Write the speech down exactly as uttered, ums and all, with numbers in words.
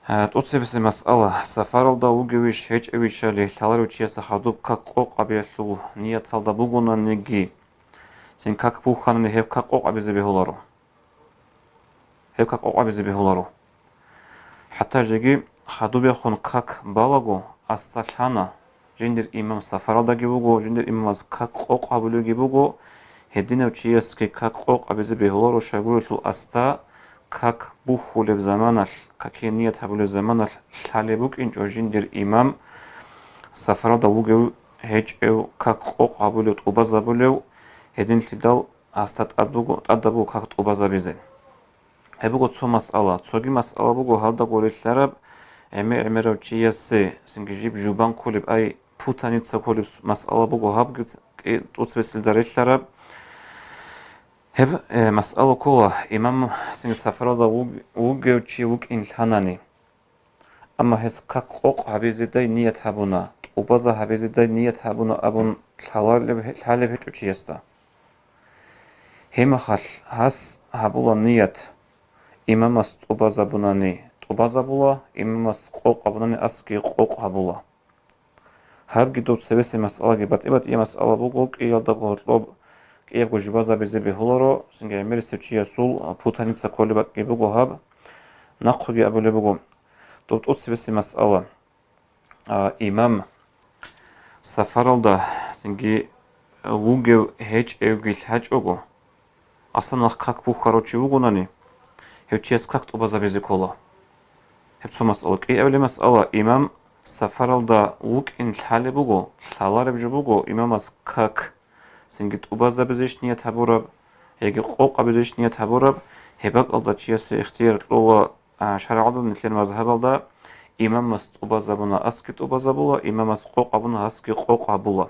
Гьа, тӀоцебесеб масъала. Сафаралда вугевищ, гьечӀевищали лъаларев чияса хадуб как къокъ гьабиялъул нияталда бугонаниги, цин как бухьанани, гьеб как къокъ гьабизе бегьуларо. Гьеб как къокъ гьабизе бегьуларо. ХӀатта жеги хадубехун как балаго, асда лъана, жиндир имам сафаралдаги вуго, жиндир имамас как къокъ гьабулевги буго, гьединав чиясги как къокъ гьабизе бегьуларо, щайгурелъул асда как бухьулеб заманалъ, какие ният гьабулеб заманалъ лъалеб букӀинчӀо жиндир имам сафаралда вугев, гьечӀев, как къокъ гьабулев, тӀубазабулев, гьединлъидал асда тӀад буго, тӀадаб буго как тӀубазабизе. Гьеб буго цо масъала. Цоги масъала буго гьалдаго релълъараб, гӀемер-гӀемерав чиясе, цинги жиб жубан кколеб, ай, путаница кколеб масъала буго гьабги, кӀи-, тӀоцебесилда релълъараб. Гьеб, э, масъала ккола, имам цинги сафаралда вуг-, вугев чи вукӀин лъанани. Амма гьес как къокъ гьабизедай ният гьабуна, тӀубаза гьабизедай ният гьабуна абун лъалалеб-, лъалеб гьечӀо чиясда. Гьебмехалъ гьас гьабула ният: имамас тӀубазабунани тӀубазабула, имамас къокъ гьабунани асги къокъ гьабула. Гьабги дов цебесеб масъалаги батӀи-батӀияб масъала буго, кӀиялдаго гьоркьоб кӀиябго жубазабизе бегьуларо, цинги гӀемерисев чиясул путаница кколеб бакӀги буго гьаб. Нахъеги абулеб буго, дов тӀоцебесеб масъала. А, имам сафаралда цинги вугев гьечӀевги лъачӀого, асанахъ как бухьарав чи вугонани, гьев чияс как тӀубазабизе ккола. Гьеб цо масъала. КӀиабилеб масъала, имам сафаралда вукӀин лъалеб буго, лъалареб жо буго имамас как цинги тӀубазабизейищ ният гьабураб, яги къокъ гьабизейищ ният гьабураб, гьеб бакӀалда чиясе ихтияр кьола, а, шаргӀалда нилъер мазгьабалда имамас тӀубазабуна, асги тӀубазабула, имамас къокъ гьабуна, асги къокъ гьабула.